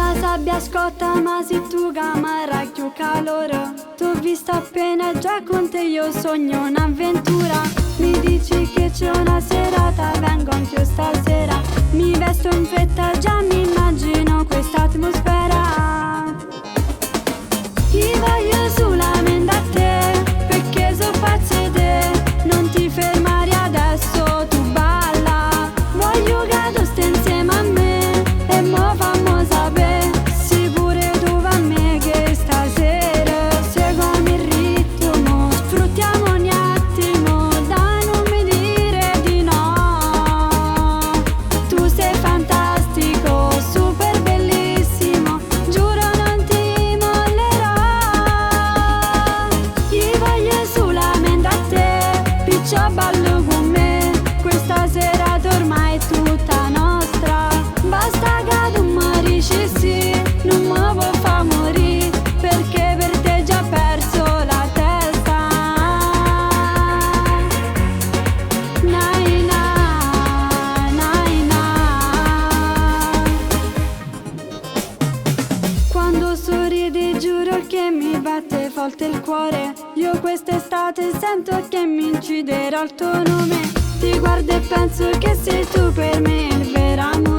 La sabbia scotta ma sei tu che mi dà più calore. T'ho vista appena già con te io sogno un'avventura. Mi dici che c'è una serata, vengo anch'io stasera. Mi vesto in fretta, già mi immagino questa atmosfera. Ti voglio solamente a te, perché so pazzo di te. Non ti fermare adesso, tu balla. Voglio che tu stai insieme a me e mo fammo sapere se pure tu va a me che stasera seguimi il ritmo, sfruttiamo ogni attimo, da non mi dire di no. Tu sei fantastico, super bellissimo, giuro non ti mollerò. Ti voglio solamente a te, perciò ballo con me. Questa sera ormai è tutta nostra. Basta che tu mi dici sì, non mi può far morire, perché per te già perso la testa. Nai na, nai na. Quando sorridi giuro che mi batte forte il cuore. Io quest'estate sento che mi ucciderà il tuo nome. Ti guardo e penso che sei tu per me il vero amore.